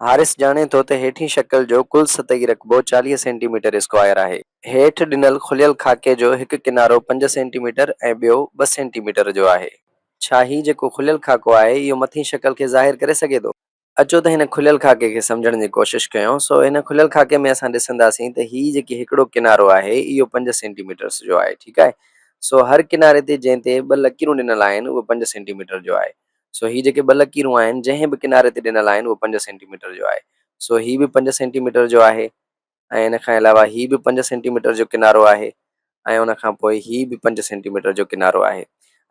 حارث ڄاڻي ٿو ته هيٺين شڪل جو ڪل سطحي رقبو 40 سينٽي ميٽر اسڪوائر آهي. هيٺ ڏنل کليل خاڪي جو هڪ ڪنارو پنج سينٽي ميٽر ۽ ٻيو ٻه سينٽي ميٽر جو آهي. ڇا هي جيڪو کليل خاڪو آهي اهو مٿين شڪل کي ظاهر ڪري سگهي ٿو؟ اچو ته هن کليل خاڪي کي سمجهڻ جي ڪوشش ڪيون. سو هن کليل خاڪي ۾ اسان ڏسنداسين ته هي جيڪي هڪڙو ڪنارو آهي اهو پنج سينٽي ميٽرس جو آهي ٺيڪ آهي. سو هر ڪناري تي جنهن تي ٻه لڪيرون ڏنل آهن اهو پنج سينٽي ميٽر جو آهي. سو هي جيڪي ٻه لڪيرون آهن جنهن به ڪناري تي ڏنل آهن اهو پنج سينٽي ميٽر جو آهي. سو هي به پنج سينٽي ميٽر جو آهي ۽ ان کان علاوه هي به پنج سينٽي ميٽر جو ڪنارو آهي ۽ ان کان پوء هي به پنج سينٽي ميٽر جو ڪنارو آهي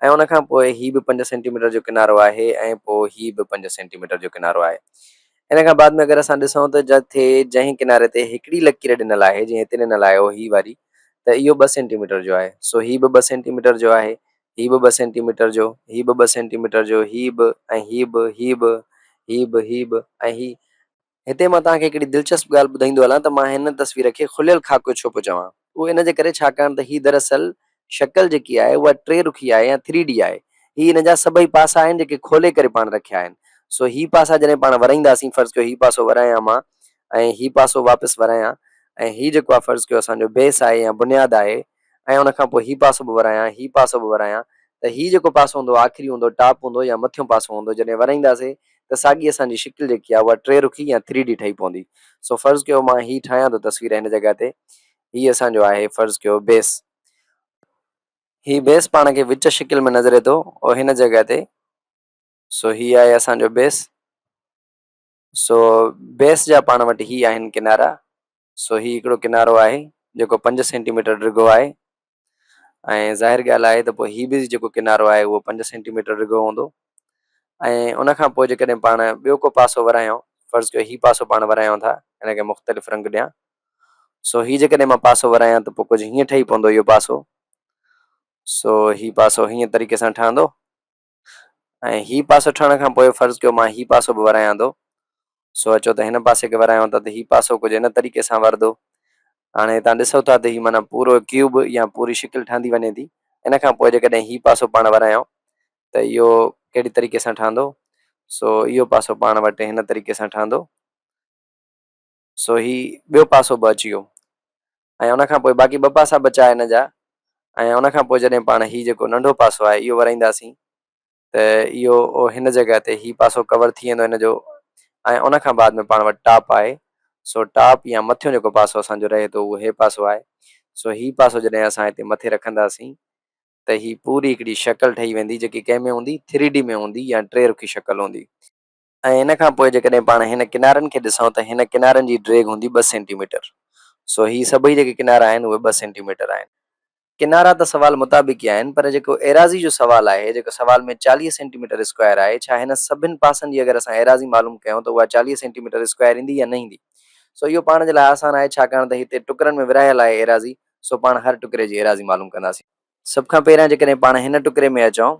۽ ان کان پوء هي به پنج سينٽي ميٽر جو ڪنارو آهي ۽ پوء هي به پنج سينٽي ميٽر جو ڪنارو آهي. ان کان بعد ۾ اگر اسان ڏسون ته جٿي جنهن ڪناري تي هڪڙي لڪير ڏنل آهي جيئن هتي ڏنل آهي اهو هي واري ته اهو ٻه سينٽي ميٽر جو آهي سو هي به ٻه سينٽي ميٽر جو آهي هي به ٻه سينٽي ميٽر جو، هي به ٻه سينٽي ميٽر جو، هي به ۽ هي به، هي به، هي به، هي به ۽ هي. هتي مان توهان کي هڪڙي دلچسپ ڳالهه ٻڌائيندو هلان ته مان هن تصوير کي کليل خاڪو ڇو پيو چوان؟ اهو ان جي ڪري ڇاڪاڻ ته هي دراصل شڪل جيڪي آهي اها ٽي رخي آهي يا ٿري ڊي آهي. هي ان جا سڀئي پاسا آهن جيڪي کولي ڪري پاڻ رکيا آهن. سو هي پاسا جڏهن پاڻ ورائينداسين فرض ڪيو هي پاسو ورايان مان ۽ هي پاسو واپس ورايان ۽ هي جيڪو آهي فرض ڪيو اسان جو بيس آهي يا بنياد آهي ۽ ان کان پوء هي پاسو به ورايان، هي پاسو به ورايان ته هي جيڪو پاسو هوندو آخري هوندو، ٽاپ هوندو يا مٿيون پاسو هوندو، جڏهن ورائينداسين ته ساڳي اسان جي شڪل جيڪي آهي اها ٽي رخي يا ٿري ڊي ٺهي پوندي. سو فرض ڪيو مان هي ٺاهيان ٿو تصوير هن جڳهه تي، هي اسان جو آهي فرض ڪيو بيس. هي بيس پاڻ کي وچ شڪل ۾ نظر اچي ٿو او هن جڳهه تي، سو هي آهي اسان جو بيس. سو بيس جا پاڻ وٽ هي آهن ڪنارا. سو هي هڪڙو ڪنارو آهي جيڪو پنج سينٽي ميٽر ڊگهو آهي ۽ ظاهر ڳالهه آهي ته پوء هي به جيڪو ڪنارو آهي اهو پنج سينٽي ميٽر ڊگهو هوندو ۽ ان کان پوء جيڪڏهن پاڻ ٻيو ڪو پاسو ورايون فرض ڪيو هي پاسو پاڻ ورايون ٿا هن کي مختلف رنگ ڏيان سو هي جيڪڏهن مان پاسو ورايان ته پوء ڪجهه هيئن ٺهي پوندو اهو پاسو سو هي پاسو هيئن طريقي سان ٺهندو ۽ هي پاسو ٺهڻ کان پوء فرض ڪيو مان هي پاسو به ورايان ٿو سو اچو ته هن پاسي کي ورايون ٿا ته هي پاسو ڪجهه هن طريقي سان ورندو. هاڻي هتان ڏسو ٿا ته هي معنيٰ پورو ڪيوب يا پوري شڪل ٺهندي وڃي ٿي. ان کان پوء جيڪڏهن هي پاسو پاڻ ورايون ته اهو ڪهڙي طريقي سان ٺهندو سو اهو پاسو پاڻ وٽ هن طريقي سان ٺهندو. سو هي ٻيو پاسو به اچي ويو ۽ ان کان پوء باقي ٻه پاسا بچا هن جا ۽ ان کان پوء جڏهن پاڻ هي جيڪو ننڍو پاسو آهي اهو ورائينداسين ته اهو هن جڳهه تي هي پاسو ڪور ٿي ويندو هن جو ۽ ان کان بعد ۾ پاڻ وٽ ٽاپ آهي سو ٽاپ يا مٿيون جيڪو پاسو اسان جو رهي ٿو اهو هي پاسو آهي سو هي پاسو جڏهن اسان هتي مٿي رکنداسين ته هي پوري هڪڙي شڪل ٺهي ويندي جيڪي ڪنهن ۾ هوندي ٿري ڊي ۾ هوندي يا ٽي رخي شڪل هوندي. ۽ ان کان پوء جيڪڏهن پاڻ هن ڪنارن کي ڏسون ته هن ڪنارن جي ڊيگهه هوندي ٻه سينٽي ميٽر. سو هي سڀئي جيڪي ڪنارا آهن اهي ٻه سينٽي ميٽر آهن. ڪنارا ته سوال مطابق ئي آهن پر جيڪو ايراضي جو سوال آهي جيڪو سوال ۾ 40 سينٽي ميٽر اسڪوائر آهي ڇا هن سڀن پاسن جي اگر اسان ايراضي معلوم ڪيون ته اها 40 سينٽي ميٽر اسڪوائر ايندي يا نه ايندي؟ سو اهو پاڻ جي لاء آسان آهي ڇاڪاڻ ته هتي ٽڪرن ۾ ورهايل آهي ايراضي سو پاڻ هر ٽڪري جي ايراضي معلوم ڪنداسين. سڀ کان پهريان جيڪڏهن پاڻ هن ٽڪري ۾ اچون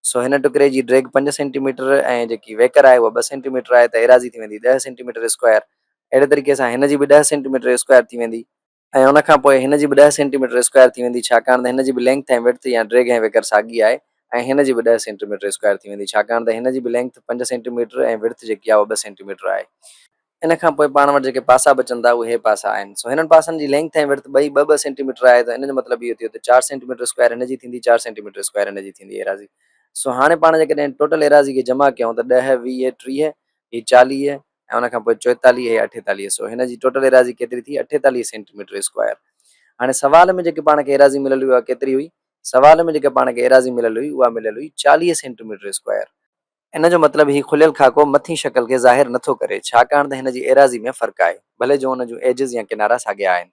سو هن ٽڪري جي ڊيگهه پنج سينٽي ميٽر ۽ جيڪي ويڪر آهي اها ٻه سينٽي ميٽر آهي ته ايراضي ٿي ويندي ڏهه سينٽي ميٽر اسڪوائر. اهڙي طريقي سان هن جي به ڏهه سينٽي ميٽر اسڪوائر ٿي ويندي. ۽ ان کان پوء هن جي به ڏهه سينٽي ميٽر اسڪوائر ٿي ويندي ڇاڪاڻ ته هن جي به لينگٿ ۽ وڊٿ يا ڊيگهه ۽ ويڪر ساڳي آهي ۽ هن جي به ڏهه سينٽي ميٽر اسڪوائر ٿي ويندي ڇاڪاڻ ته هن جي به لينگٿ پنج سينٽي ميٽر ۽ وڊٿ جيڪي آهي اها ٻه سينٽي ميٽر آهي. ان کان پوء پاڻ وٽ جيڪي پاسا بچن ٿا اهي هي پاسا آهن. سو هنن پاسن جي لينگٿ ۽ وڊٿ ٻئي ٻه ٻه سينٽي ميٽر آهي ته ان جو مطلب اهو ٿيو ته چار سينٽي ميٽر اسڪوائر هن جي ٿيندي چار سينٽي ميٽر اسڪوائر هن جي ٿيندي ايراضي. سو هاڻي پاڻ جيڪڏهن ٽوٽل ايراضي کي جمع ڪيون ته ڏهه، 20، 30، هي 40 ۽ ان کان پوء 44 هي 48 سو هن جي ٽوٽل ايراضي ڪيتري ٿي 48 سينٽي ميٽر اسڪوائر. هاڻي سوال ۾ جيڪي پاڻ کي ايراضي مليل هئي اها ڪيتري هئي؟ سوال ۾ جيڪا پاڻ کي ايراضي مليل هئي اها مليل هئي 40 سينٽي ميٽر اسڪوائر. ان جو مطلب هي کليل خاڪو مٿين شڪل کي ظاهر نٿو ڪري، ڇاڪاڻ ته هن جي ايراضي ۾ فرق آهي، ڀلي جو ان جون ايجز يا ڪنارا ساڳيا آهن.